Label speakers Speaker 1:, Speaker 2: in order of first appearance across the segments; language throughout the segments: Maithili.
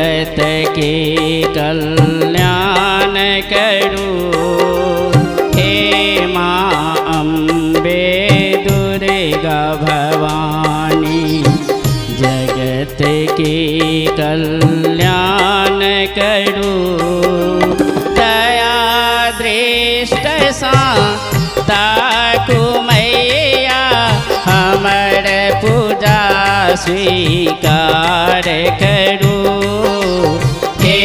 Speaker 1: जगत के कल्याण करू। हे माँ अम्बे दुर्गा भवानी, जगत के कल्याण करू। दया दृष्ट सा ताकू मैया, हमर पूजा स्वीकार करू। हे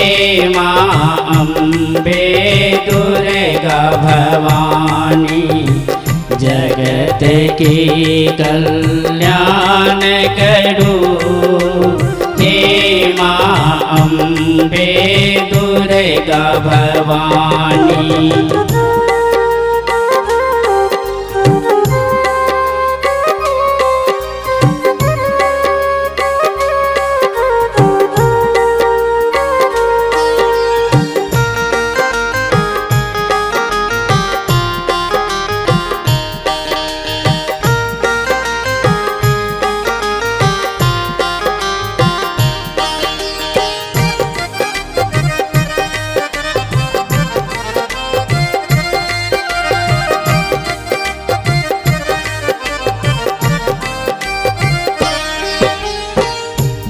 Speaker 1: माँ अम्बे दुर्गा भवानी, जगत के कल्याण करू। हे माँ अम्बे दुर्गा भवानी।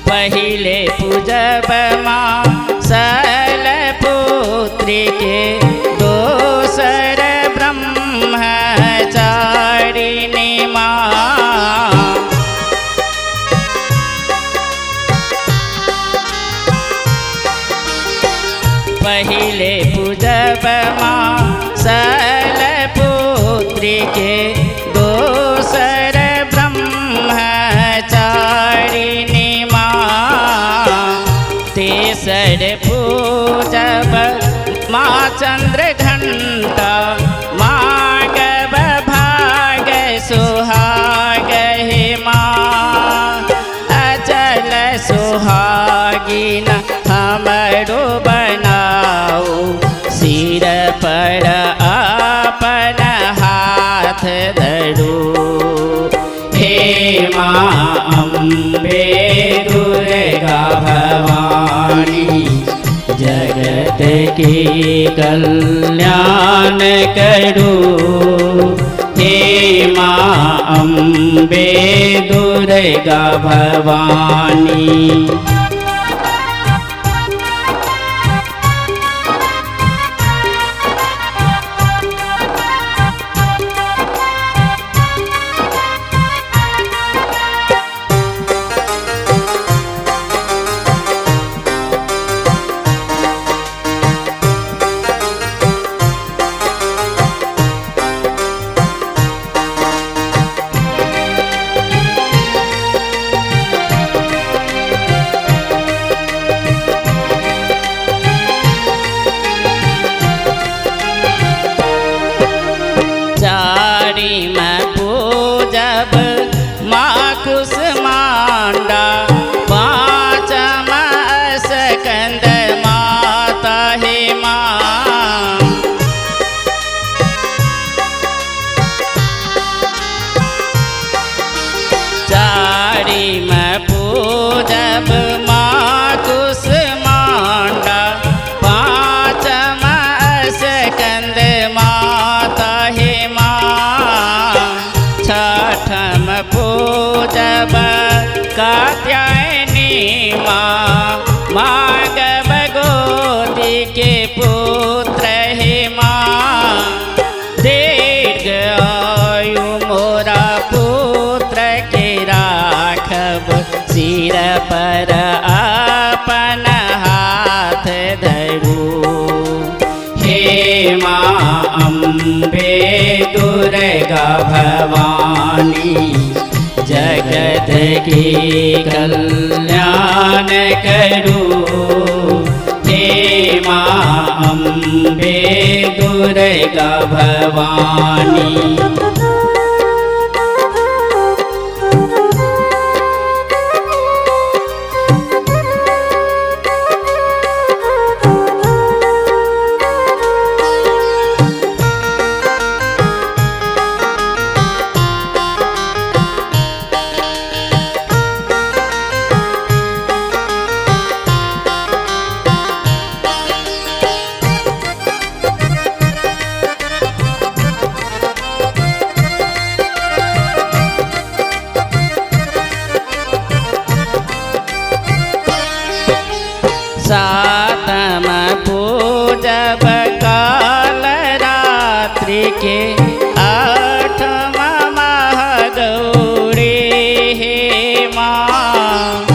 Speaker 1: पहिले पूजब माँ शैलपुत्री के, दोसर ब्रह्मचारिणी माँ। पहिले पूजब माँ शैलपुत्री के, दोसर ब्रह्मचारिणी माँ। तेसर पूजब माँ चंद्र घंटा, मांगब भाग सुहाग हे माँ। अचल सुहागिन हमरो बनाओ, सिर पर अपन हाथ धरू। हे माँ अम्बे दुर्गा भवानी, जगत के कल्याण करू। हे माँ अम्बे दुर्गा भवानी। चारिम पूजब माँ कुष्मांडा, पाँचम स्कंद माता हे माँ। चारिम पूजब माँ कुष्मांडा, पाँचम स्कंद माता हे माँ। छठम पूजब कात्यायनी माँ, मांगब गोदी के पुत्र हे माँ। दीर्घ आयु मोरा पुत्र के राखब, सिर पर अपन हाथ धरू। हे माँ अम्बे दुर्गा भवानी, जगत के कल्याण करू। हे माँ अम्बे दुर्गा भवानी। सातम पूजब काल रात्रि के, आठम महागौरी हे माँ।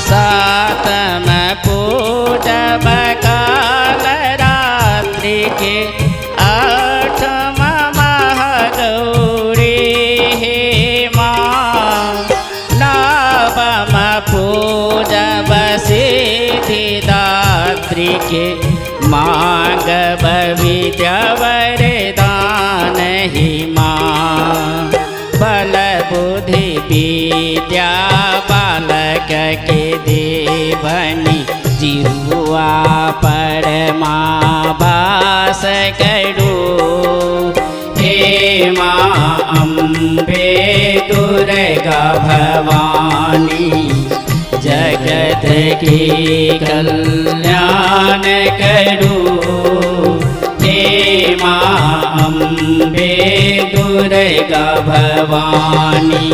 Speaker 1: सातम पूजब काल रात्रि के, आठम महागौरी हे माँ। नवम पूजब सिद्धिदात्री के, मांगब विद्या वरदान ही माँ। बल बुद्धि विद्या बालक के देवनी, जिहुआ पर माँ बास करू। हे माँ अम्बे दुर्गा भवानी, जगत के कल्याण करू। हे माँ अम्बे दुर्गा भवानी।